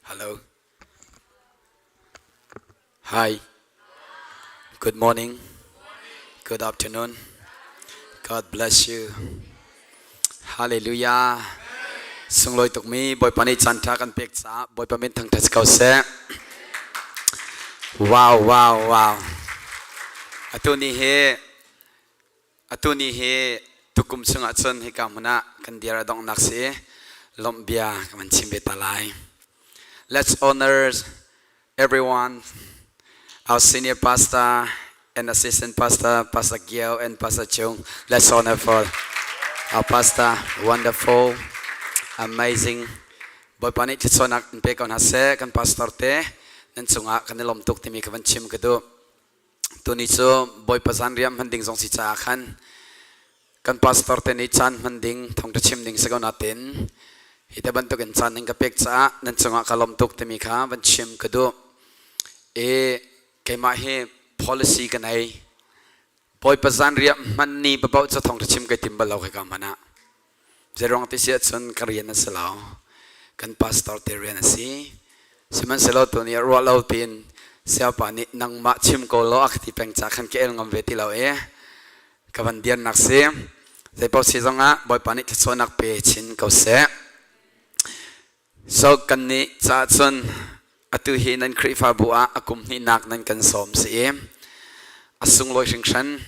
Hello. Hi. Good morning. Good afternoon. God bless you. Hallelujah. Sunglawi tukmi Bawipa nih caan ṭha kan pek caah Bawipa min thangṭhat ko seh. Wow, wow, wow. Atu ni hi Atu ni hi tukum chungah cun hika hmun ah kan dir a donghnak si lawmh bia ka van chim ve ta lai. Let's honor everyone, our senior pastor and assistant pastor, Pastor Gio and Pastor Chung. Let's honor for our pastor, wonderful, amazing. Bawipa nih thluachuahnak in pe ko hna seh kan pastor te nan cungah kan i lawm tuk timi ka van chim ka duh. Tuni cu Bawipa zanriah hman ding zong si caah khan kan pastor te nih caan hman ding thawngṭha chim ding si ko natin hi te bantukin caan nan ka pek caah nan cungah ka lawm tuk timi kha van chim ka duh. I keimah hi policy ka nei. Bawipa zanriah hman ni paoh cu thawngṭha chim kai tim bal lo khika hmanh ah. Zeiruang ti si ahcun ka rian a si lo. Kan pastor te rian a si. Sihmanhsehlaw tuni ah ruah lo tiin siapa nih nangmah chim ko law a ka ti peng ca khan ka el ngam ve ti lo i ka van diannak si. Zeipaoh si zongah Bawipa nih thluachuahnak pe chin ko seh. So kannih caah cun atu hi nan Khrihfabu ah a kum hnihnak nan kan sawm si i a sunglawi hringhran.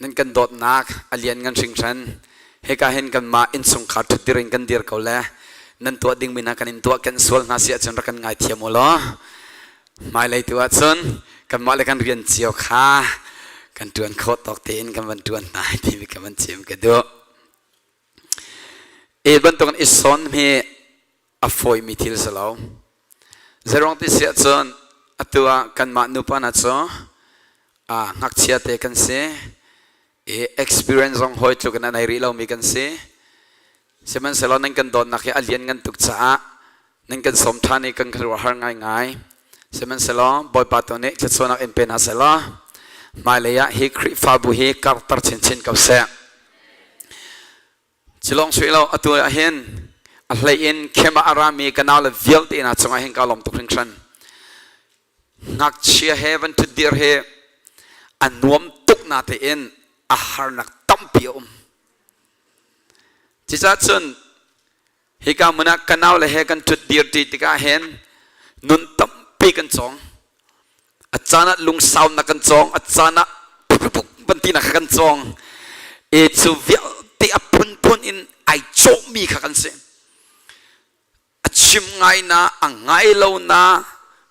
Nan kan dawtnak a lianngan hringhran. Hika hin kanmah innchungkhar ṭhutdir in kan dir ko le nan tuah dingmi hna kan in tuah kan sual hna si ahcun rak kan ngaithiam u law hmailei tu ahcun kanmah le kan rian cio kha kan ṭuan khawh tawk tein kan van ṭuan hna timi ka van chim ka duh. E bantukin i sawn hi a fawimi thil si lo. Zeiruang ti si ahcun atu ah kanmah nupa hna cu ngakchia te kan si i experience zong hawi tluk in a nei rih lomi kan si. Sihmanhsehlaw nan kan dawtnak hi a lian ngan tuk caah nan kan sawm ṭhan i kan khuaruahhar ngaingai. Sihmanhsehlaw Bawipa tu nih thluachuahnak in pe hna sehlaw hmailei ah hi Khrihfabu hi karhter chinchin ko seh. Cilawng sui lo atu ah hin a hlei in khem ah a rami ka nau le vialte hna cungah hin ka lawm tuk hringhran. Ngakchia he van ṭhutdir hi a nuam tuk na tein a harnak tampi a um. Cucaah cun hika hmun ah ka nau le he kan ṭhutdir ṭi tikah hin nun tampi kan cawng. A caan ah lungsaunak kan cawng, a caan ah pukpuk bantinak kha kan cawng. E cu vialte a phunphun in ai cawhmi kha kan si. A chim ngai na, a ngai lo na,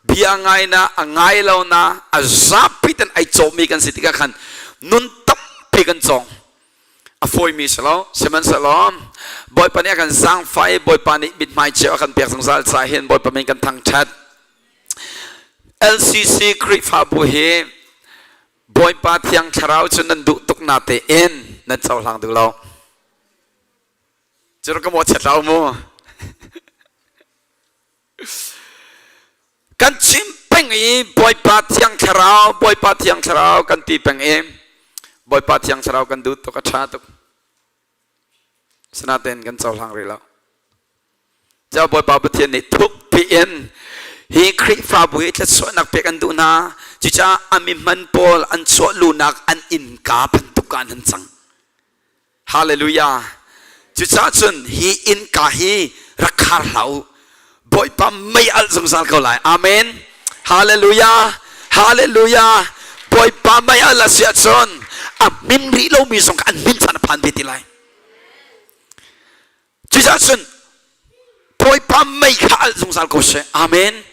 bia ngai na, a ngai lo na, a zapi ten ai cawhmi kan si tikah khan nun tampi kan cawng. A fawimi si lo, sihmanhsehlaw Bawipa nih a kan zaangfah i Bawipa nih mithmai cio a kan pek zungzal caah hin Bawipa min kan thangṭhat. LCC Khrihfabu hi Bawipa Thiang Thlarau cu nan duh tuk na tein nan cohlang duh lo. Cu ka mawhchiat lo mu. Kan chim peng i Bawipa Thiang Thlarau, Bawipa Thiang Thlarau kan ti peng i Bawipa Thiang Thlarau kan duh tuk a ṭha tuk. Sinain kan cohlang rih lo. Ca Bawipa Pathian nih thuk piin hi Khrihfabu hi thluachuahnak pek an duh hna. Cucaah a mihman pawl an chuah lunak an innka bantuk ah an cang. Hallelujah. Cucaah cun hi innka hi rak khar hlah u. Bawipa mei alh zungzal ko lai. Amen. Hallelujah. Hallelujah. Bawipa mei alh a si ahcun a hmin rih lomi zong an hmin caan a phan ve ti lai. Cucaah cun Bawipa mei kha alh zungzal ko seh. Amen.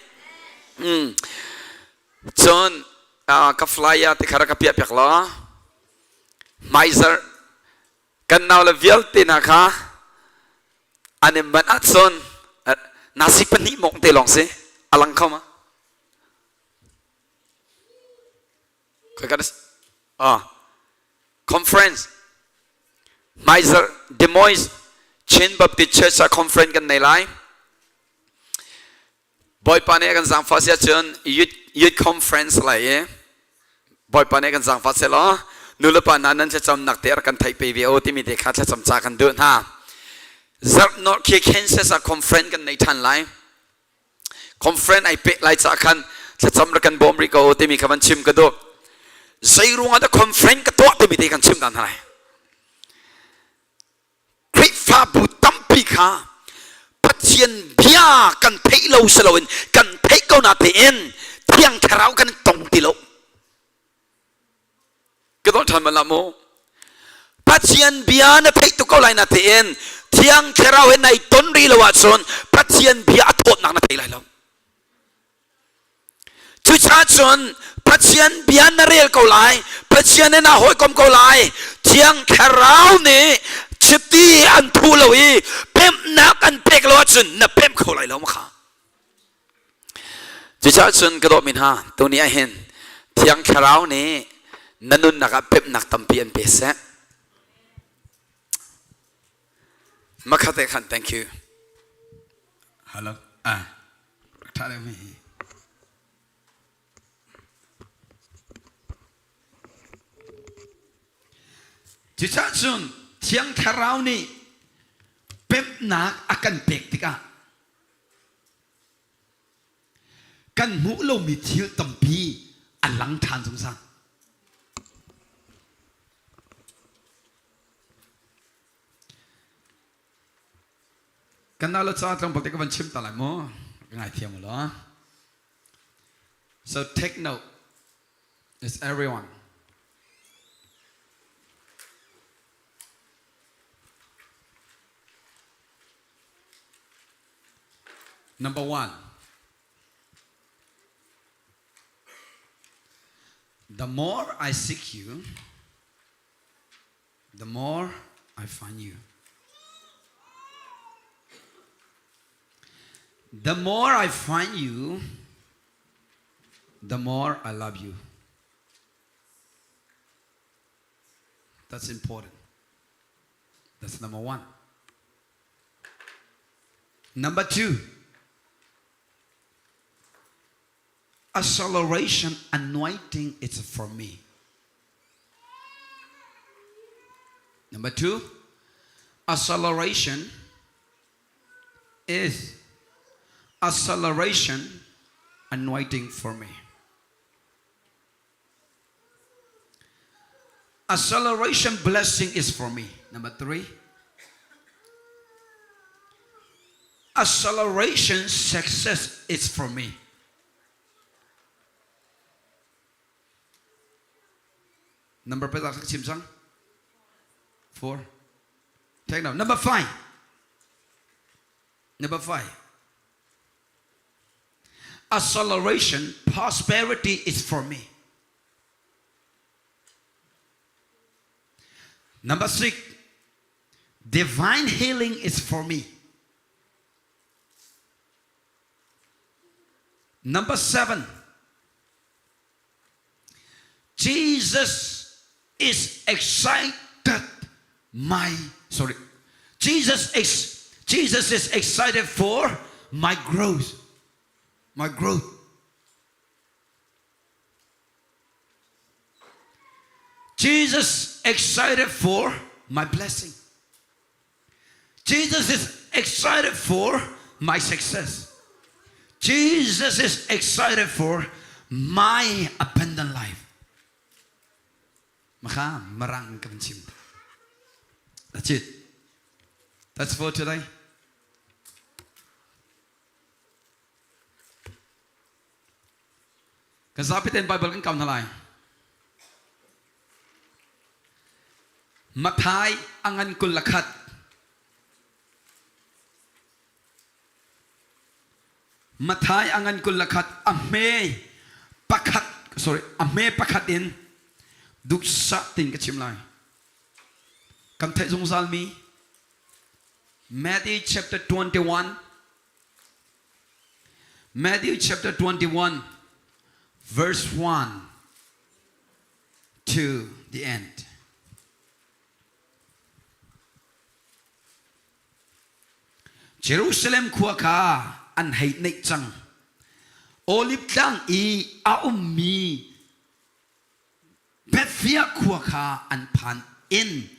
Cun ka flyer te kha rak ka piah piak law hmaizarh kan nau le vialte hna kha an i manh ahcun nasi pahnih mawng te lawng si a lang kho ma? Conference hmaizarh Des Moines Chin Baptist Church ah conference kan nei lai. Bawipa nih a kan zaangfah si ahcun youth conference lai i Bawipa nih a kan zaangfah sehlaw nulepa hna nan thlacamnak te rak kan theih pe ve o timi te kha thlacam ca kan duh hna. Zarh nawr khi Kansas ah conference kan nei ṭhan lai. Conference ai peh lai ca khan thlacam ra kan bawm rih ko timi kha van chim ka duh. Zei ruangah dah conference ka tuah timi te kan chim ta hna lai. Khrihfabu tampi kha Pathian bia kan theih lo si loin kan theih ko na tein Thiang Thlarau kan tong ti lo. Ka dawt ṭhan bal mu. Pathian bia na theih tuk ko lai na tein Thiang Thlarau he nai ton rih lo ahcun Pathian bia a thawtnak na thei lai lo. Cucaah cun Pathian bia na rel ko lai, Pathian he naa hawikom ko lai, Thiang Thlarau nih chiti an phu lo i pemhnak an pek lo ahcun na pemh kho lai lo ma kha. Cucaah cun ka dawtmi hna, tuni ah hin Thiang Thlarau nih na nunnak ah pemhnak tampi an pe seh. Makhate khan thank you. Hello. Ah. Ṭha deuh mi hi. Cucaah cun Thiang Thlarau nih pemhnak a kan pek tikah kan hmuh lomi thil tampi a lang ṭhan zungzal. Kan nau le ca tlawmpal te ka van chim ta lai mu. Ka ngaithiam u law. So take note. It's everyone. Number one. The more I seek you, the more I find you. The more I find you, the more I love you. That's important. That's number one. Number two, acceleration anointing is for me. Number two, acceleration is acceleration anointing for me. Acceleration blessing is for me. Number three, acceleration success is for me. Number pet ak chim sang. Four. Take now. Number five. Number five. Acceleration, prosperity is for me. Number six, divine healing is for me. Number seven, Jesus is excited my sorry Jesus is Jesus is excited for my growth my growth Jesus excited for my blessing Jesus is excited for my success. Jesus is excited for my abundant life. Maka marang kan chim. That's it. That's for today. Kan zapi ten Bible kan kau hna lai. Mathai a ngan 21. Mathai a ngan 21 a hme pakhat sorry a hme pakhat in duksa tin ka chim lai. Kan theih zungzal mi Matthew chapter 21 Matthew chapter 21 verse 1 to the end. Jerusalem khua kha an hei neih cang. Olive tlang i a ummi Bethphage khua kha an phan in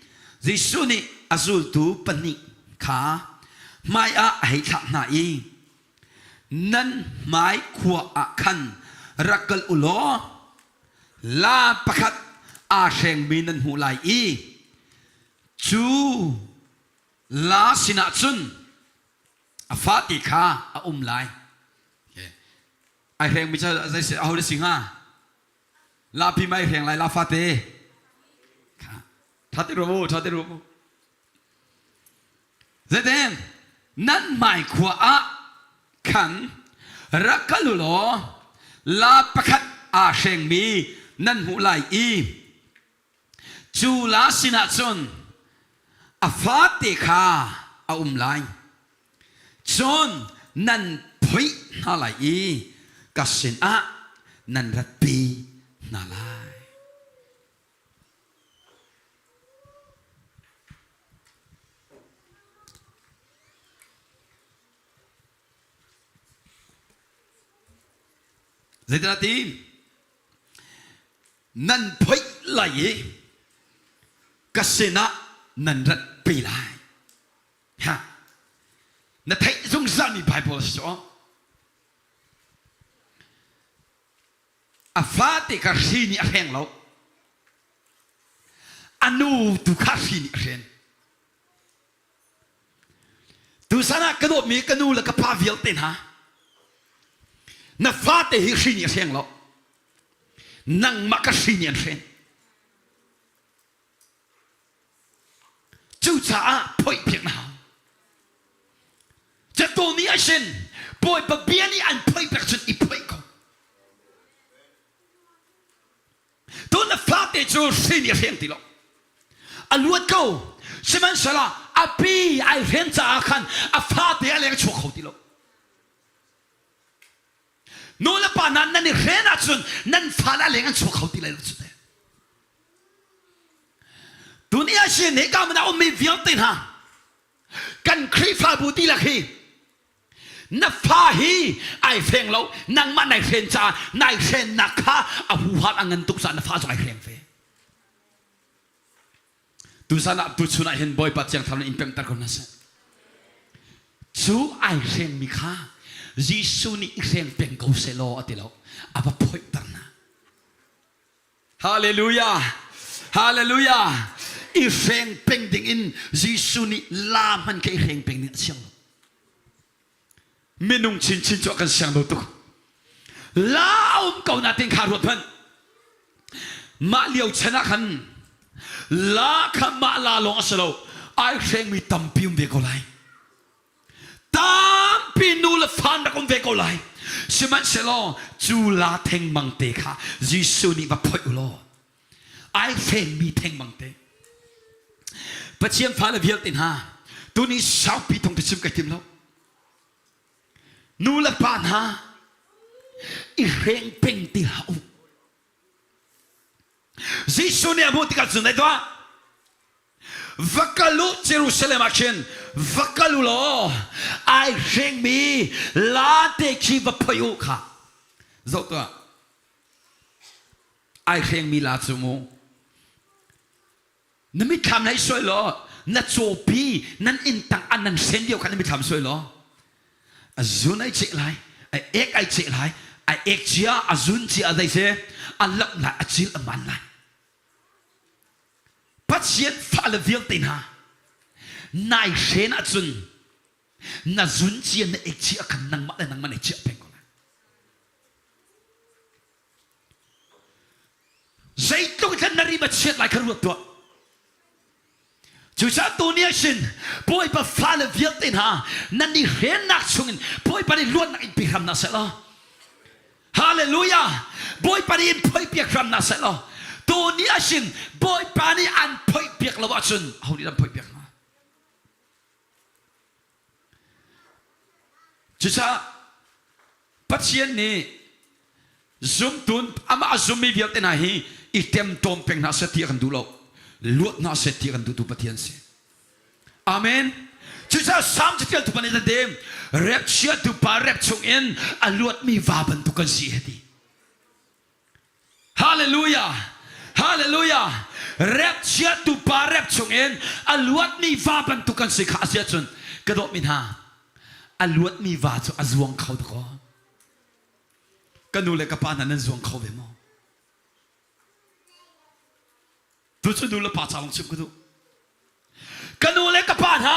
Jesuh nih a zultu pahnih kha hmaiah a hei thlak hna i. Nan hmai khua ah khan rak kal u law laa pakhat aa hrengmi nan hmuh lai i cu laa sinah cun a fate kha a um lai. Ai hrengmi cu zei aho si hnga? Lapi mai hreng lai la fate. Tha te ruam u, tha te ruam u. Zeitin nan hmai khua ah khan rak kal u law la pakhat aa hrengmi nan hmuh lai i cu la sinah cun a fate kha a um lai. Cun nan phoih hna lai i ka sinah nan ratpi hna lai. Zeidah ti? Nan phoih lai i ka sinah nan ratpi lai. Ha. Na theih zungzalmi Bible si cu. A fate kha hri nih a hreng lo. A nu tu kha hri nih a hren. Tusan ah ka dawtmi ka nu le ka pa vialte hna, na fate hi hri nih a hreng lo. Nangmah ka hri nih an hren. Cucaah phoihpiak na hau. Cato nih a sin Bawipa bia nih an phoihpiak cun i phoih ko. Tun na fate cu hri nih a hreng ti lo. A luat ko. Sihmanhsehlaw a pi ai hren caah khan a fate a leng chuak kho ti lo. Nu le pa hna nan i hren ahcun nan fale a leng an chuak kho ti lai lo cu teh. Tuni ah sin hika man a ummi vialte hna kan Khrihfabu dihlak hi na fa hi ai hreng lo nangmah nai hren caah nai hrennak kha a huham a ngan tuk caah na fa zong ai hreng ve. Tuzan ah tuchun ah hin Bawipa Thiang Thlarau in pemter ko hna seh. Cu ai hrengmi kha Jesuh nih i hreng peng ko seh law a ti lo. A va phoihter hna. Hallelujah! Hallelujah! I hreng peng ding in Jesuh nih la hman kha i hreng peng ding a siang lo. Minung chinchin cu a kan siang lo tuk. La a um ko na tin kha ruat hmanh. Mah lio chan ah khan la kha mah la lawng a si lo. Ai hrengmi tampi um ve ko lai. Tampi nu le fa rak um ve ko lai. Sihmanhsehlaw cu la thengmang te kha Jesuh nih va phoih u law ai hrengmi thengmang te Pathian fale vialte hna tuni saupi thong chim kai tim lo. Nu le pa hna i hreng peng ti hlah u. Jesuh nih a hmuh tikah cun tuah va kal u Jerusalem ah khin va kal u law ai hrengmi la te khi va phoi u kha zoh tuah ai hrengmi la cu mu Na mitthlam lei suai law na cawpi nan inn tang an nan hren lio kha na mitthlam suai law a zun ai ceh lai a ek ai ceh lai a ek cia a zun cia a dei se a lamh lai a cil a man lai Pathian fale vialte hna nai hren ahcun na zun cia na ek cia khan nangmah le nangmah na chiah peng ko lai Zeitluk in na rim a chiat lai kha ruat tuah. Cucaah tuni ah sin Bawipa fale vialte hna nan i hrennak chungin Bawipa nih luatnak in pe hram hna seh law Hallelujah! Bawipa nih in phoihpiak hram hna seh law tuni ah sin Bawipa nih an phoihpiak lo ahcun aho nih an phoihpiak hnga? Cucaah Pathian nih zumtun amah a zummi vialte hna hi i ṭemṭawm peng hna seh ti a kan duh lo. Luat hna seh ti a kan duhtu Pathian si. Amen. Cucaah Salm caṭialtu pa nih a ti, Repchiatu pa rep chungin a luatmi va bantuk kan si, a ti. Hallelujah! Hallelujah! Rep chiatu pa rep chungin a luatmi va bantuk kan si kha a si ahcun ka dawtmi hna. A luatmi va cu a zuang kho dakaw. Ka nu le ka pa hna nan zuang kho ve maw? Tu cu nu le pa ca lawng chim ka duh. Ka nu le ka pa hna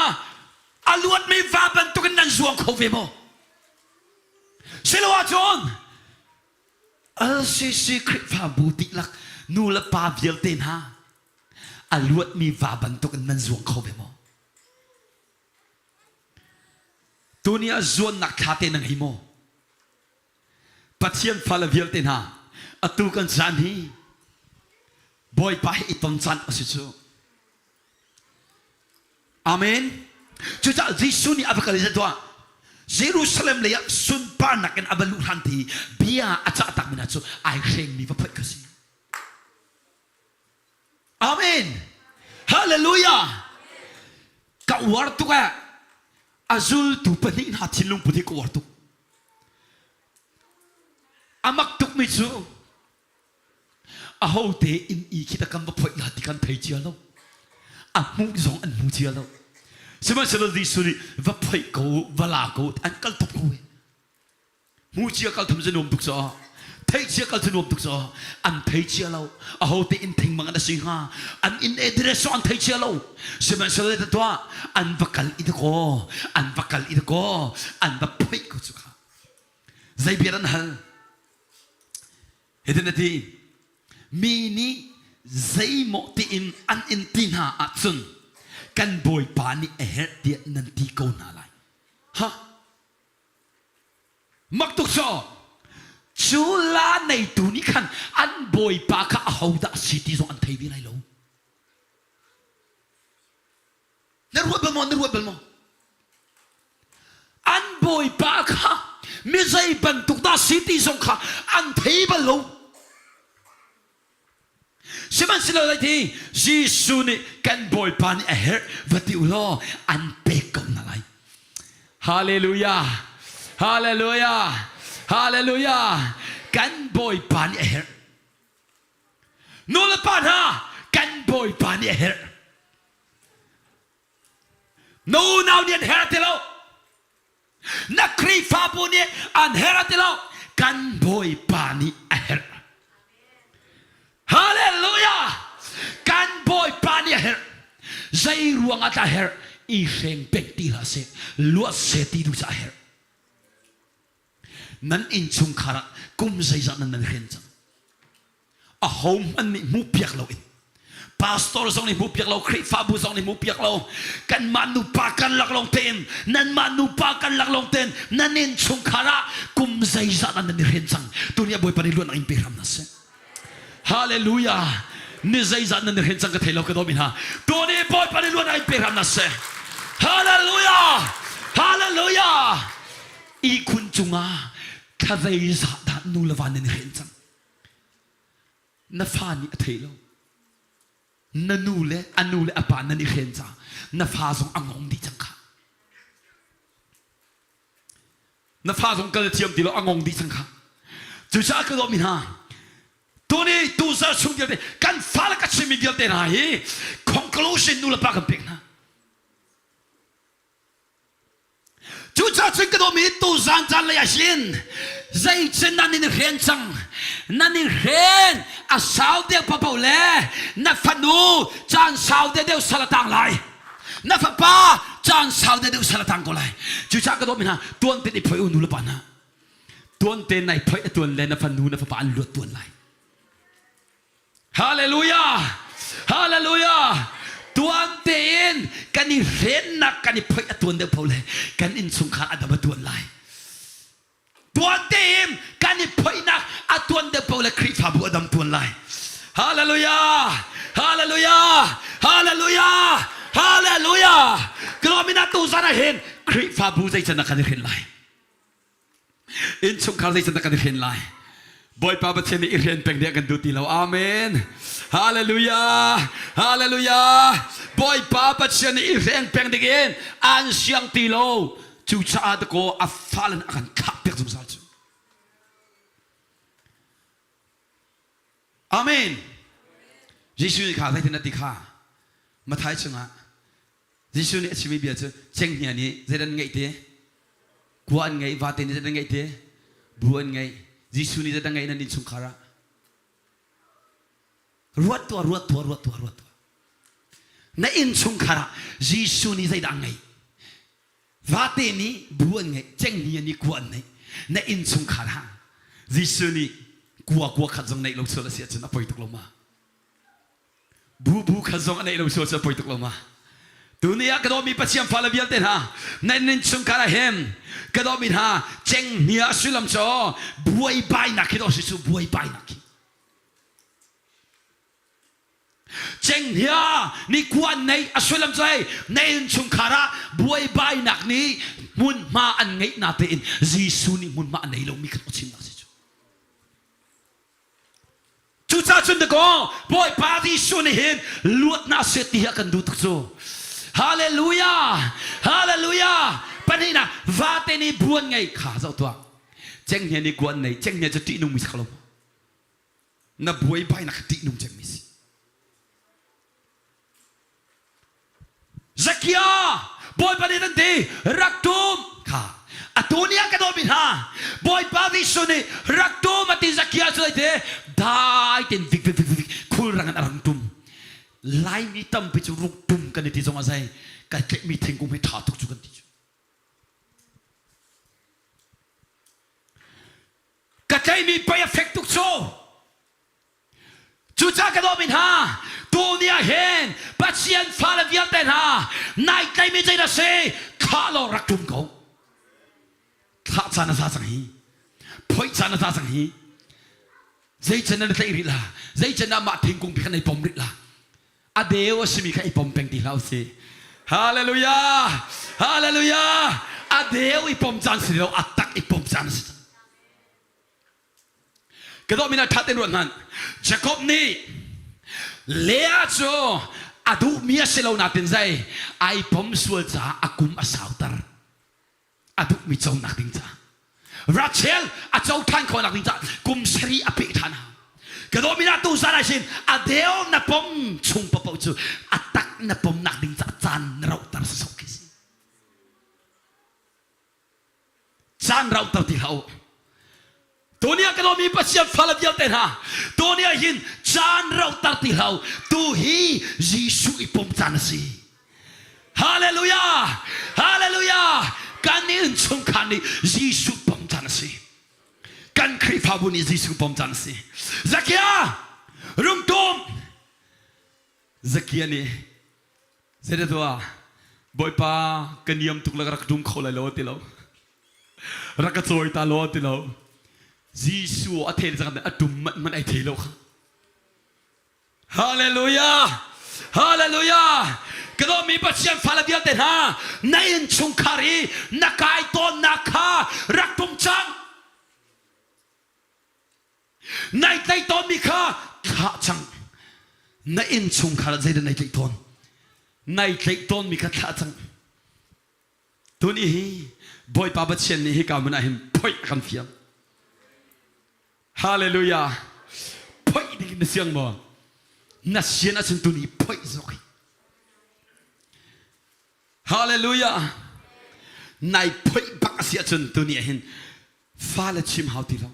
a luatmi va bantukin nan zuang kho ve maw? Silo ahcun LCC Khrihfabu dihlak nu le pa vialte hna a luatmi va bantukin nan zuang kho ve maw? Tuni ah zuannak thla te na ngei maw? Pathian fale vialte hna atu kan caan hi Bawipa he i ton caan a si cu. Amen. Cucaah Jesuh nih a va kal i tuah Jerusalem lei ah sunparnak in a va luh hlan ti bia a cah tak mi hna cu ai hrengmi va phoih kha si. Amen. Hallelujah. Ka uar tuk eh. A zultu pahnih hna thinlung put hi ka uar tuk. A mak tukmi cu ahote inn i khi ta kan va phoih la ti kan thei cia lo. A hmuh zong an hmu cia lo. Sihmanhsehlaw Jesuh nih va phoih ko, va la ko, an kal tuk ko. Hmu cia kal thum cu nuam tuk caw. Theih cia kal cu nuam tuk caw. An thei cia lo. Ahote inn thing mang an si hnga. An inn address an thei cia lo. Sihmanhsehlaw ta tuah an va kal i dakaw. An va kal i dakaw. An va phoih ko cu kha. Zei bia an hal? Hitin a ti. Mi nih zeimaw tiin an in ti hna ahcun kan Bawipa nih a herh tiah nan ti ko hna lai. Ha? Mak tuk cu! Cu la neitu nih khan an bawipa kha ahodah a si ti zong an thei ve lai lo. Na ruat bal maw? Na ruat bal maw? An bawipa kha mi zei bantuk dah si ti zong kha an thei bal lo. Sihmanhsehlaw zeiti Jesuh nih kan Bawipa nih a herh va ti u law an pek ko hna lai. Hallelujah! Hallelujah! Hallelujah! Kan Bawipa nih a herh. Nu le pa hna, kan Bawipa nih a herh. Na unau nih an herh ti lo. Na Khrihfabu nih an herh ti lo. Kan Bawipa nih a herh. Hallelujah! Kan Bawipa nih a herh. Zei ruang ah dah a herh? I hreng peng ti hlah seh. Luat seh ti duh caah a herh. Nan innchungkhar ah kum zeizah nan nan hren cang. Ahohmanh nih hmuhpiak loin pastor zong nih hmuhpiak lo Khrihfabu zong nih hmuhpiak lo kanmah nupa kan lak lawng tein nanmah nupa kan lak lawng tein nan innchungkhar ah kum zeizah dah nan i hren cang tuni ah Bawipa nih luatnak in pe hram hna seh Hallelujah ni zeizah nan i hren cang ka thei lo ka dawmi hna tuni Bawipa nih luatnak in pe hram hna seh Hallelujah Hallelujah ihkhun cungah thla zeizah dah nu le va nan i hren cang Na fa nih a thei lo. Na nu le a nu le a pa nan i hren caah na fa zong a ngong dih cang kha. Na fa zong kal thiam ti lo a ngong dih cang kha. Cucaah ka dawtmi hna, tuni tuzar chung vialte kan fale ka chimmi vialte hna hi conclusion nu le pa kan pek hna. Cucaah cun ka dawmi tuzaan caan lei ah hin zeicin nan in hren cang nan i hren a sau deuh paoh le na fanu caan sau deuh deuh sal a tang lai na fapa caan sau deuh deuh sal a tang ko lai cucaah ka dawmi hna tuan tein i phoi u nu le pa hna tuan tein nai phoi a tuan le na fanu na fapa an luat tuan lai Hallelujah! Hallelujah! Tuan tein kan i hrennak kan i phoih a tuan deuh pho le kan innchungkhar a dam a tuan lai. Tuan tein kan i phoihnak a tuan deuh pho le Khrihfabu a dam tuan lai. Hallelujah! Hallelujah! Hallelujah! Hallelujah! Kalawmina tu zan ah hin Khrihfabu zeican ah kan i hren lai. Innchungkhar zeican kan i hren lai? Bawipa Pathian nih i hren peng ding kan duh ti lo. Amen. Hallelujah. Hallelujah. Bawipa Pathian nih i hreng peng ding in an siang ti lo. Cucaah dakaw a fale a kan thlah piak zungzal cu. Amen. Jesuh nih kha zeitin a ti kha? Mathai chungah Jesuh nih a chimmi bia cu cenghngia nih zeidah an ngeih ti? Kua an ngeih, vate nih zeidah an ngeih ti? Bu an ngeih. Jesuh nih zeidah ngeih nan innchungkhar ah? Ruat tuah, ruat tuah, ruat tuah, ruat tuah. Na innchungkhar ah Jesuh nih zeidah an ngeih? Vate nih bu an ngeih, cenghngia nih kua an neih. Na innchungkhar ah Jesuh nih kua kua khat zong neih lo sual a si ahcun a poi tuk lo ma? Bubu kha zong a neih lo sual cu a poi tuk lo ma? Tuni ah ka dawmi Pathian fale vialte hna, nan innchungkhar ah hin ka dawmi hna cenghngia sullam cu buaibainak khi dawh si cu buaibainak khi. Cenghngia nih kuan nei a sullam cu hei na innchungkhar ah buaibainak nih hmunhma an ngeih na tein Jesuh nih hmunhma a nei lomi kha chimnak si cu. Cucaah cun dakaw Bawipa Jesuh nih hin luatnak seh ti hi a kan duh tuk cu. Hallelujah! Hallelujah! Pahnihnak vate nih buan ngei kha zoh tuah. Cenghngia nih guan nei, cenghngia cu ṭihnungmi si kho lo maw? Na buaibainak kha ṭihnung cemmi si. Zakia Bawipa nih nan ti rak tum kha atu ni ah ka dawmi hna Bawipa Jesuh nih rak tum a ti Zakia cu te dai ten vik vik vik vik khulrang in a rang tum Laimi tampi cu ruk tum kan i ti zong ah zei kan tlaihmi thingkung hi ṭha tuk cu kan ti cu ka tlaihmi pei a fek tuk cu Cucaah ka dawmi hna, tuni ah hin Pathian fale vialte hna nai tlaimi zei dah si thlah law rak ṭum ko. Thlah caan a za cang hi. Phoih caan a za cang hi. Zei can na tlaih rih la? Zei can ah mah thingkung pi kha na i pom rih la? A deu a simi kha i pom peng ti hlah usih. Hallelujah! Hallelujah! A deu i pom caan si lo, a tak i pom caan a si cang. Ka dawh min ah ṭha tein ruat hmanh. Jakob nih Leah cu a duhmi a si lo nain zei ai pom sual caah a kum a sauter. A duhmi conak ding caah. Rachel a co ṭhan khawhnak ding caah kum sarih a peh ṭhan hau. Ka dawh min ah tu zan ah sin a deu na pom chung paoh cu a tak na pomnak ding caah caan na rohter sawsawh khi si. Caan rauhter ti hlah u. Tuni ah ka lawmi Pathian fale vialte hna, tuni ah hin caan rauhter ti hlah u. Tu hi Jesuh i pom caan a si. Hallelujah! Hallelujah! Kan innchungkhar nih Jesuh pom caan a si. Kan Khrihfabu nih Jesuh pom caan a si. Zakia, rungtum! Zakia nih Zeidah tuah? Bawipa ka niam tuk le ka rak dum kho lai lo ti lo. Rak ka cawi ta law ti lo. Jesuh a thei cang a tum manh manh ai thei lo kha. Hallelujah! Hallelujah! Ka dawtmi Pathian fale vialte hna, na innchungkhar i na kai tawnnak kha rak tum cang. Nai tlaih tawnmi kha thlah cang. Na innchungkhar ah zeidah nai tlaih tawn? Nai tlaih tawnmi kha thlah cang. Tuni hi Bawipa Pathian nih hika hmun ah hin phoih a kan fial. Hallelujah. Phoih ding na siang maw? Na sian ahcun tuni phoih zawk hi. Hallelujah. Nai phoih bak a si ahcun tuni ah hin fale chim hau ti lo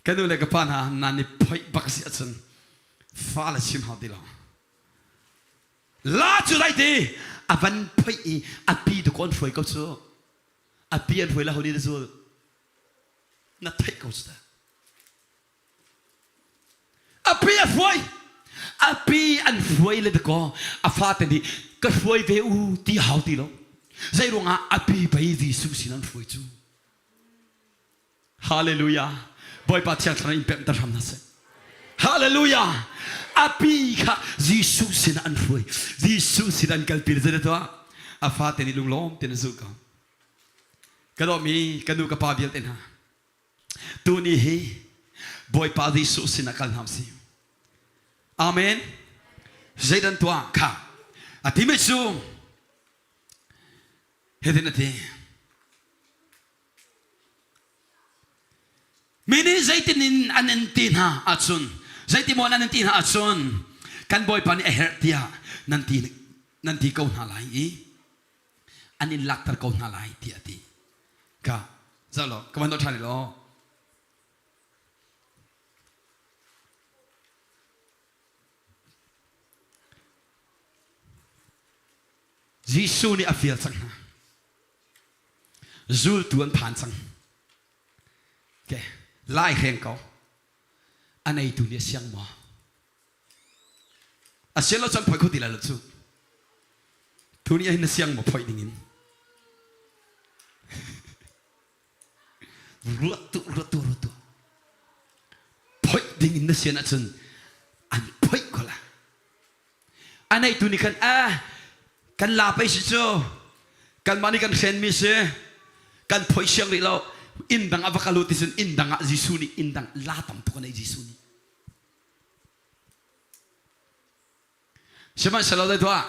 ka nu le ka pa hna nan i phoih bak si ahcun fale chim hau ti lo la cu lai ti a van phoih i a pi tu kon hruai ko cu a pi an hruai la ho ni na zul na theih ko cu ta A pi a hruai. A pi an hruai le dakaw a fate nih ka hruai ve u ti hau ti lo. Zei ruangah a pi pei Jesuh sin an hruai cu. Hallelujah. Bawipa Thiang Thlarau in pemhter hram hna seh. Hallelujah. A pi kha Jesuh sin an hruai. Jesuh sin an kalpi zei tuah. A fate nih lunglawm tein a zulh ko. Ka dawtmi ka nu ka pa vialte hna. Tuni hi Bawipa Jesuh sinah kal hna usih. Amen. Zeidan tuah kha a ti mi cu hitin a ti. Mi nih zeitin in an in ti hna ahcun zeiti maw an in ti hna ahcun kan Bawipa nih a herh tiah nan ti nan ti ko hna lai i. An in lakter ko hna lai tiah a ti. Ka zoh law ka van ṭhan law. Jesuh nih a fial cang hna. Zultu an phan cang. Okay. Lai hreng ko. A neitu nih a siang maw? A sian lo cun phoi kho ti lai lo cu. Tu nih hin na siang maw phoih ding in? Ruat tu, ruat tu, ruat tu. Phoih ding in na sian ahcun an phoih ko la. A neitu nih khan eh kan la pei si cu kanmah nih kan hrenmi si kan phoih siang rih lo inn dang ah va kal u ti cun inn dang ah Jesuh nih inn dang la tam tuk a nei Jesuh nih. Sihmanhsehlaw dai tuah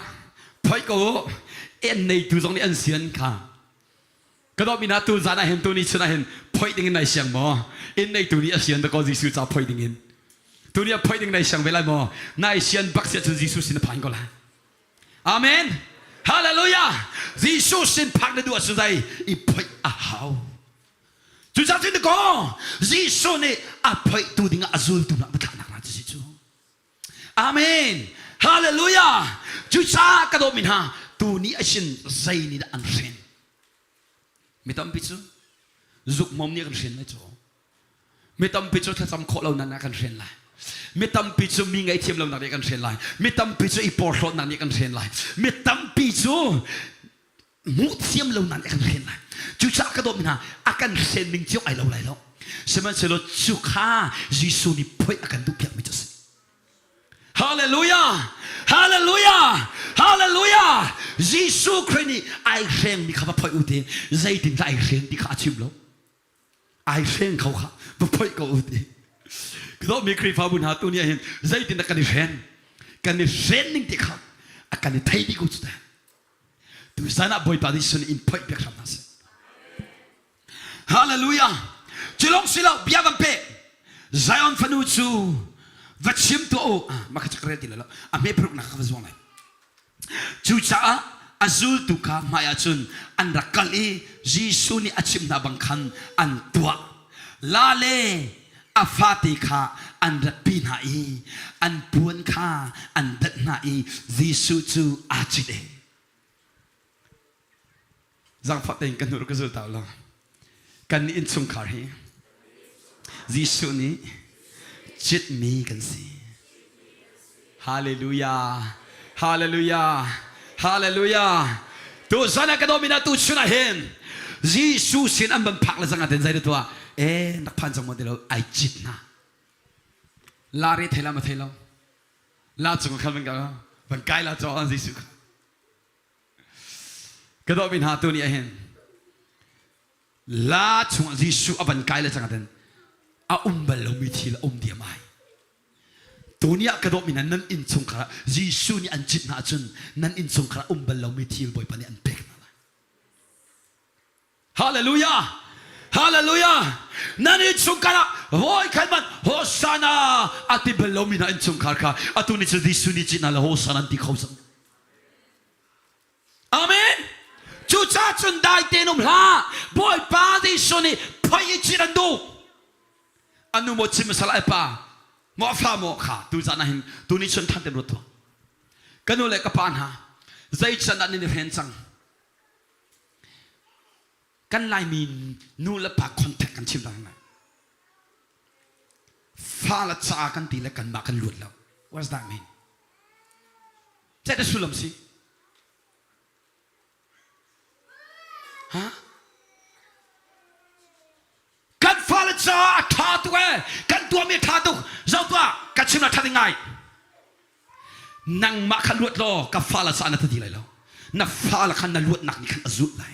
phoih ko u en neitu zong nih an sian kha ka dawtmi hna tu zan ah hin tu ni chun ah hin phoih ding in nai siang maw inn neitu nih a sian dakaw Jesuh ca phoih ding in tu ni ah phoih ding nai siang ve lai maw nai sian bak siah cun Jesuh sin a phan ko lai Amen Hallelujah Jesuh sin phak na duh ahcun zei i phoih a hau Cucaah cun kaw Jesuh nih a phoihtu dingah a zultu hna va thlahnak hna cu si cu. Amen. Hallelujah. Cucaah ka dawtmi hna tu ni a sin zei nih dah an hren? Mi tampi cu zukmom nih a kan hren lai cu. Mi tampi cu thlacam khawh lo nak kan hren lai. Mi tampi cu mi ngaihthiam lonak nih kan hren lai. Mi tampi cu i porhlawtnak nih kan hren lai. Mi tampi cu hmuh thiam lo nan kan hren lai cucaah ka dawtmi hna a kan hren ning cio ai lo lai lo sihmanhsehlaw cu kha Jesuh nih phoih a kan duh piakmi cu a si Hallelujah Hallelujah Hallelujah Jesuh Khrih nih ai hrengmi kha va phoih u ti zeitin dah ai hreng ti kha a chim lo ai hreng kho kha va phoih ko u ti ka dawtmi Khrihfabu hna tu ni ah hin zeitin dah kan i hren kan i hren ning ti kha a kan i thei dih ko cu ta Tuzan ah Bawipa nih sun in phoih piak hram hna seh. Hallelujah. Cu lawng si lo bia van pe. Zion fanu cu va chim tuah u. Ah, mah kha rel ti lo. A hme paruk nak ka va zuang lai. Cucaah a zultu kha hmai ah cun an rak kal i Jesuh nih a chimh hna bang khan an tuah. La le a fate kha an ratpi hna i an puan kha an danh hna i Jesuh cu aa cit e. Zaangfah tein ka hnur ka zul ta law kan nih innchungkhar hi Jesuh nih citmi kan si. Hallelujah. Hallelujah. Hallelujah. Tu zan ah ka dawmi na tu chun ah hin Jesuh sin an van phak le zang ah ten zei da tuah eh nak phan cang mo ti lo ai cit na la re thei la ma thei lo la cung khan van ka van kai la cho an Jesuh ka dawmi hna tu ni ah hin la chung Jesuh a van kai le cang ah ten a um bal lomi thil a um diam ai Tuni ah ka dawtmi hna nan innchungkhar ah Jesuh nih an cit hna ahcun nan innchungkhar ah um bal lomi thil Bawipa nih an pek hna lai. Hallelujah! Hallelujah! Nan innchungkhar ah voi khat hmanh Hosanna a ti bal lomi hna innchungkhar kha atu ni cu Jesuh nih cit hna le Hosanna an ti kho cang. Amen! Cucaah cun dai tein um hlah. Bawipa Jesuh nih phoi i cit an duh. Anu maw chim sal ai pa maw fa maw kha tu zan ah hin tu ni chun than ten ruat tuah. Ka nu le ka pa hna zei can ah nan i hren cang. Kan Laimi nu le pa contact kan chim lang lai. Fa le ca kan ti le kanmah kan luat lo. What does that mean? Cet a sullam si. Ha? Kan fale caah a ṭha tuk ee. Kan tuahmi a ṭha tuk. Zoh tuah, ka chim a ṭha ding ngai. Nangmah kha luat law ka fale caah na ti lai lo. Na fale kha na luatnak nih khan a zulh lai.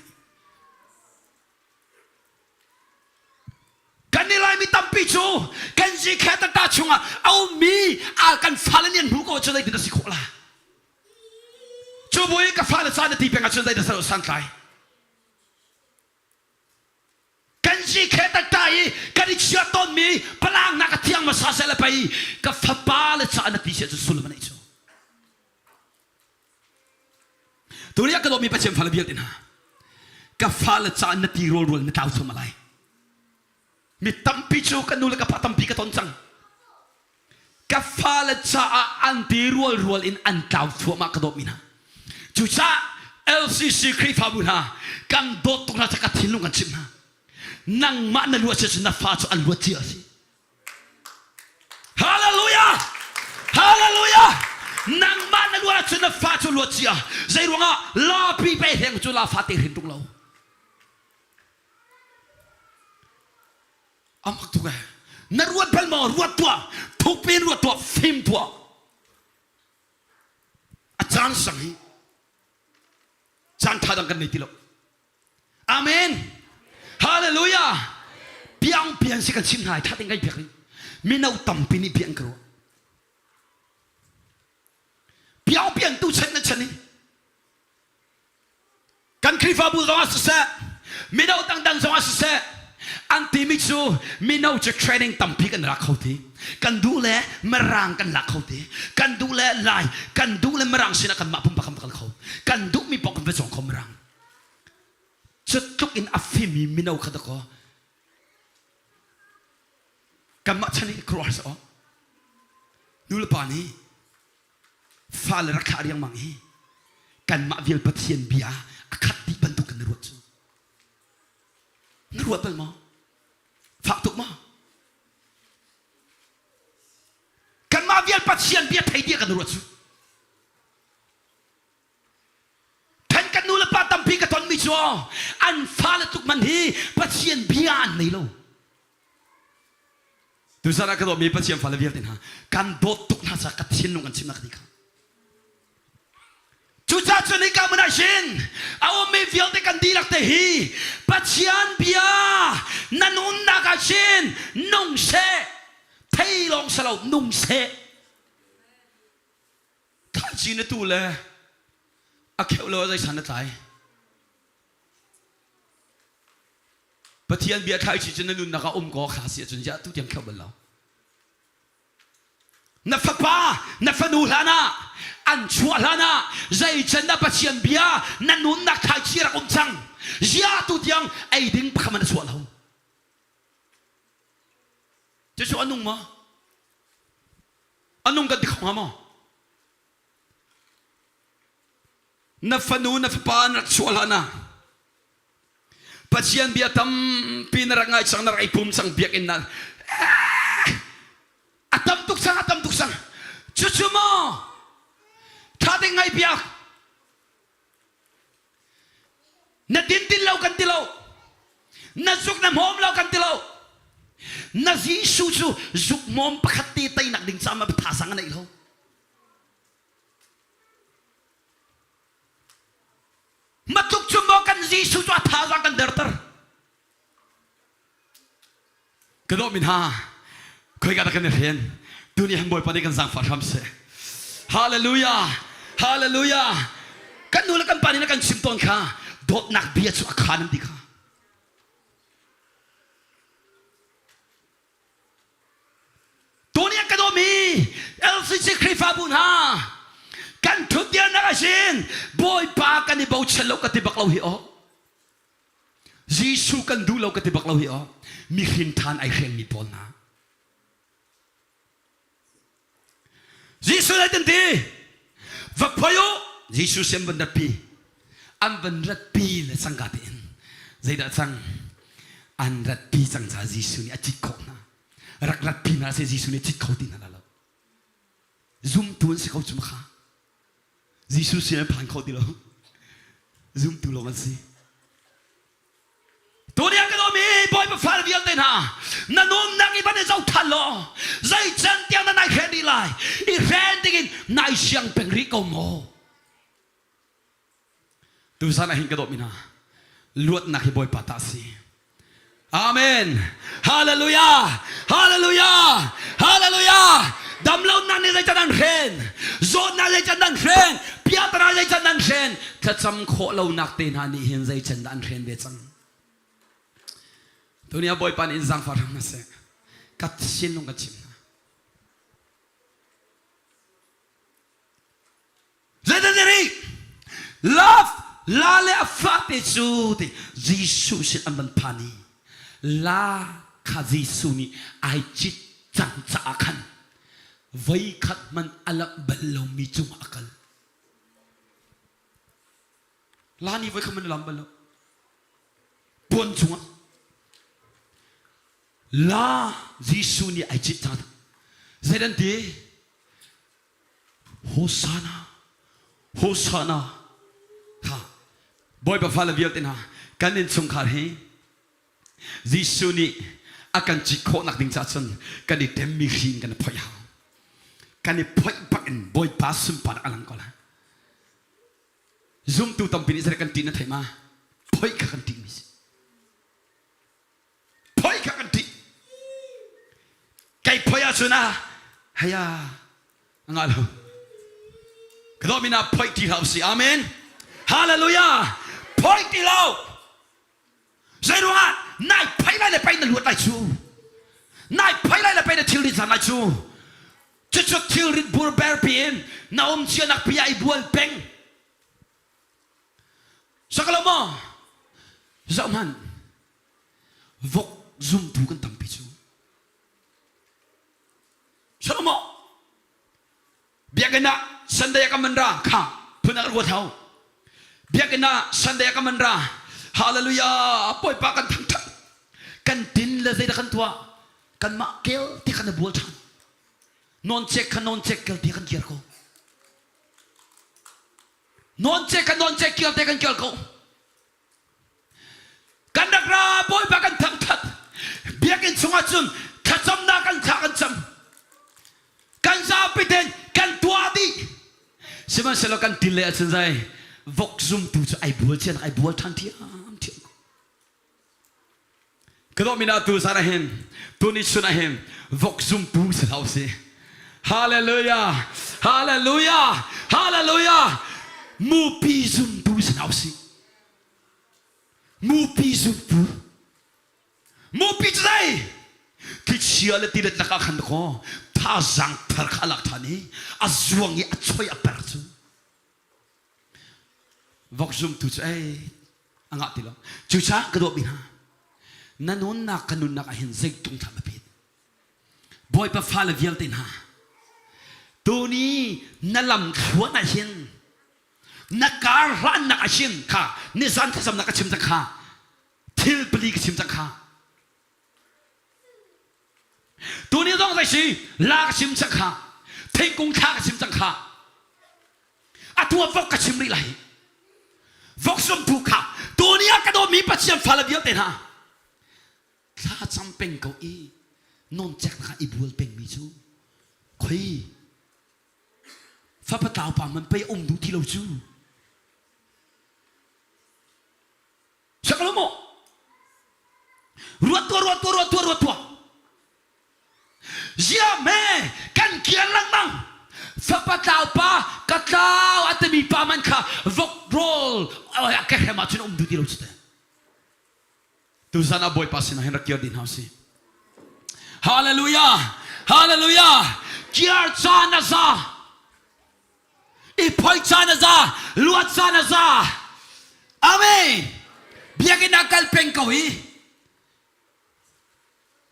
Kan i Laimi tampi cu kan zikhe tata chungah a ummi al kan fale nih an hmuh ko cu zeitin a si khawh la? Cu bu i ka fale ca na ti peng ahcun zeidah santlai? Kan zikhe tata i kan i chia tawnmi palangnak a thiang hmasa seh le pei ka fapa le ca na ti si ahcun sullam a neih cu. Tuni ah ka dawtmi Pathian fale vialte hna. Ka fale caah na ti rual rual na tlau thluahmah lai. Mi tampi cu ka nu le ka pa tampi ka ton cang. Ka fale caah an ti rual rual in an tlau thluahmah ka dawtmi hna. Cucaah LCC Khrihfabu hna kan dawt tuk hna ca ka thinlung kan chimh hna. Nangmah na luat si cun na fa cu an luat cia a si. Hallelujah! Hallelujah! Nangmah na luat ahcun na fa cu luat cia. Zei ruangah lapi pe hleng cu la fa te hrin tung lo. Amak tuk eh. Na ruat bal maw? Ruat tuah. Thuk piin ruat tuah. Fim tuah. A caan sang hi caan ṭha dang kan nei ti lo. Amen. Hallelujah. Piang pian si kan chim hna i ṭha tein kan piak rih. Mino tampi nih bia an ka ruah. Piang pian tu chan na chan i kan Khrihfabu zong ah siseh, mino dangdang zong ah siseh, an timi cu mino cu training tampi kan rak kho ti. Kan duh le Mirang kan lak kho ti. Kan duh le Lai, kan duh le Mirang sinah kanmah pumpak kan va kal kho. Kan duhmi paoh kan va cawng kho Mirang. Cu tluk in a fimmi mino kha dakaw kanmah chan hi khuaruahhar seh aw. Nulepa nih fale rak thlah riangmang hi kanmah vial Pathian bia a khat dih bantuk kan na ruat cu. Na ruat bal maw? Fak tuk maw? Kanmah vial Pathian bia thei dih kan ruat cu. Then kan nu le pa tampi ka tonmi cu an fale tluk man hi Pathian bia an nei lo. Tuzan ah ka dawtmi Pathian fale vialte hna kan dawt tuk hna caah ka thinlung kan chimnak ti kha. Cucaah cun hika hmun ah hin a ummi vialte kan dihlak te hi Pathian bia na nunnak ah hin nung seh thei lawng si lo nung seh Thaci na tu le a kheuh lo ah zeisan na tlai? Pathian bia thlaici cu na nunnak ah um ko kha si ahcun ziah tu tiang kheuh bal lo. Na fapa, na fanu hlan ah an chuah hlan ah zeican dah Pathian bia na nunnak thlaici rak um cang. Ziah tu tiang ei ding pakhat man a chuah lo. Cucu a nung maw? A nung kan ti kho hnga maw? Na fanu na fapa na rak chuah hlan ah Pathian bia tampi na rak ngai cang na rak i pum cang biakinn na a tam tuk cang a tam tuk cang cucu maw ṭha tein ngai piak Na din lo kan ti lo. Na zuk na hmawm lo kan ti lo. Na Jesuh cu zuk hmawm pakhat te teinak ding caah ma thazang a neih lo. Matluk cu maw kan Jesuh cu a thazang kan derter. Ka dawtmi hna, khoika dah kan i hren? Tuni han Bawipa nih kan zaangfah hram seh. Hallelujah! Hallelujah! Kan nu le kan pa nih na kan chim tawn kha dawtnak bia cu a khan an ti kha. Tuni a ka dawmi LCC Khrihfabu hna kan thutdirnak asin Bawipa kan i bochan lo ka ti bak lo hi aw. Jesuh kan duh lo ka ti bak lo hi aw mihrin ṭhan ai hrengmi pawl hna Jesuh zei ti va phoi u Jesuh si an van ratpi an van ratpi le cangka tein zeidah cang an ratpi cang ca Jesuh nih a cit khawh hna rak ratpi hna seh Jesuh nih cit kho ti hna lo zumtu an si ko cu kha Jesuh sin an phan kho ti lo. Zumtu lawng an si. Tuni ah ka dawmi Bawipa fale vialte hna na nunnak i van i zoh ṭhan law zei can tiang na nai hren rih lai i hren dingin nai siang peng rih ko maw Tuzan ah hin ka dawtmi hna luatnak hi Bawipa ta a si. Amen. Hallelujah. Hallelujah. Hallelujah. Damlonak nih zeican an hren. Zawtnak zeican an hren. Piatana zeican an hren. Thlacam khawh lonak te hna nih hin zeican dah an hren ve cang. Tuni ah Bawipa nih in zaangfah hram hna seh. Ka thinlung ka chim hna. Zeitin rih? Love! La le a fate cu ti Jesuh sin an van phan i la kha Jesuh nih ai cit cang caah khan voikhat hmanh a lamh bal lomi cungah a kal. La nih voikhat hmanh a lam bal lo. Puan cungah la Jesuh nih ai cit cang. Zeidan ti? Hosanna Hosanna kha Bawipa fale vialte hna kan innchungkhar hi Jesuh nih a kan cit khawhnak ding caah cun kan i temmi hri in kan i phoih hau. Kan i phoih bak in Bawipa sunparnak a lang ko lai. Zumtu tampi nih zeidah kan ṭih na thei ma? Phoih kha kan ṭihmi si. Phoi kha kan ṭih. Kei phoi ahcun ah haya a ngah lo. Ka dawt min ah phoi ti hlah usih. Amen. Hallelujah. Phoi ti lo. Zei ruangah nai phai lai le pei na luat lai cu. Nai phai lai le pei na thilri cang lai cu. Cucu thilrit burber pi in na um cianak pi ah i bual peng. Sak lo maw? Zoh hmanh. Vok zumtu kan tampi cu. Sak lo maw? Biakinn ah Sunday ah kan man ra kha phun ah ruat hau. Biakinn ah Sunday ah kan man ra. Hallelujah! Bawipa kan thangthat. Kan tin le zeidah kan tuah? Kanmah kel ti khan i bual ṭhan. Non cek kha non cek kel ti kan kir ko. Nawncek kan nawncek kir te kan kir ko. Kan rak ra Bawipa kan thangthat. Biakinn chungah cun thlacamnak kan thla kan cam. Kan zapi ten kan tuah dih. Sihmanhsehlaw kan til le ahcun zai vok zumtu cu ai bual cian ai bual ṭhan ṭhiam ṭhiam ko. Ka dawh mina tu zan ahhin tuni chun ahhin vok zumtu si hlah usih. Hallelujah! Hallelujah! Hallelujah! Mupi zumtu si hlah usih. Mupi zumtu. Mupi cu zei? Thlichia le tilet lakah khan kaw thazaang thar kha a lak ṭhan i a zuang i a choi a per cu. Vok zumtu cu ei a ngah ti lo. Cucaah ka dawtmi hna, na nunnak ka nunnak ah hin zeitung thlam a pit. Bawipa fale vialte hna, tuni na lam thluan ah hin na kar hlannak ah hin kha nizan thlacamnak ka chim cang kha thil pali ka chim cang kha Tuni zong zei si la ka chim cang kha thingkung thla ka chim cang kha atu ah vok ka chim rih lai vok sumtu kha tuni ah ka dawtmi Pathian fale vialte hna thla cam peng ko i nawncek kha i bual pengmi cu khoi fapa tlau pa man pei um duh ti lo cu Sak lo maw? Ruat tuah, ruat tuah, ruat tuah, ruat tuah. Zia me kan kian lengmang. Fapa tlau pa ka tlau a timi pa man kha vok rawl ka hrem ahcun um duh ti lo cu te. Tuzan ah Bawipa sinah hin rak kir dih hna usih. Hallelujah! Hallelujah! Kiar caan a za. I phoi caan a za, luat caan a za. Amen. Biakinn ah kal peng ko hi.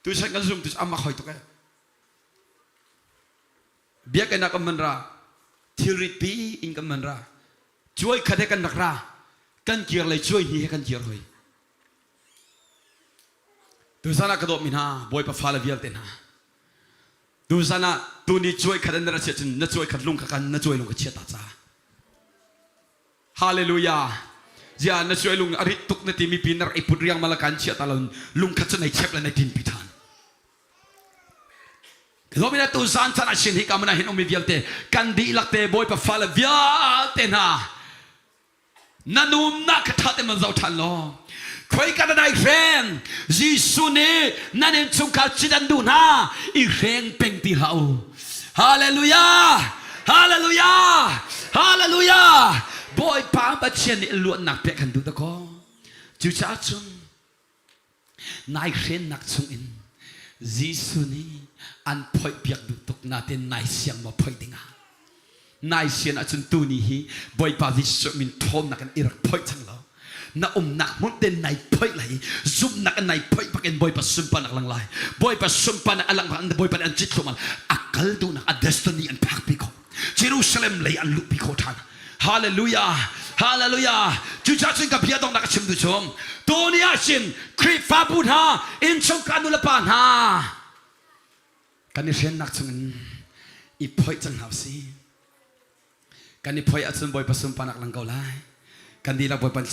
Tuchan kan zum tu amak hoi tuk eh. Biakinn ah kan man ra. Thilrit pi in kan man ra. Cuai khat he kan rak ra. Kan kir lei cuai hni he kan kir hoi. Tuzan ah ka dawtmi hna, Bawipa fale vialte hna. Tuzan ah tuni cuai khat in na ra chiah cun na cuai khat lung kha kan na cuai lung ka chia ta ca. Hallelujah. Zia na cuai lung a rit tuk na timi pi na rak i put riang mala kan chia ta lo lung khat cu nei chep le nei tin pi than. Lomina tu zan chan ah sin hi kamana hin umi vialte kan dihlak te Bawipa fale vialte hna na nunnak kha ṭha tein van zoh ṭhan law khoika dah dai hreng Jesuh nih nan innchungkhar cit an duh hna i hreng peng ti hlah u Hallelujah Hallelujah Hallelujah Bawipa Pathian nih luatnak pek kan duh dakaw cucaah cun Nai hrennak chungin Jesuh nih an phoihpiak duh tuk nain nai siang maw phoih dingah? Nai sian ahcun tuni hi Bawipa Jesuh min ṭhawnnak in i rak phoih cang lo. Na umnak hmun te nai phoih lai i zumhnak in nai phoih bak in Bawipa sunparnak lang lai. Bawipa sunparnak a lang bak Bawipa nih an cit thluahmah. A kal duhnak a destiny an phakpi khawh. Jerusalem lei an luhpi khawh ṭhan. Hallelujah! Hallelujah! Cucaah cun ka bia donghnak ka chim duh chung. Tuni ah sin Khrihfabu hna, innchungkhar nulepa hna, kan i hrennak chungin i phoih cang hna usih. Kan i phoih ahcun Bawipa sunparnak lang ko lai. Kan dihlak Bawipa.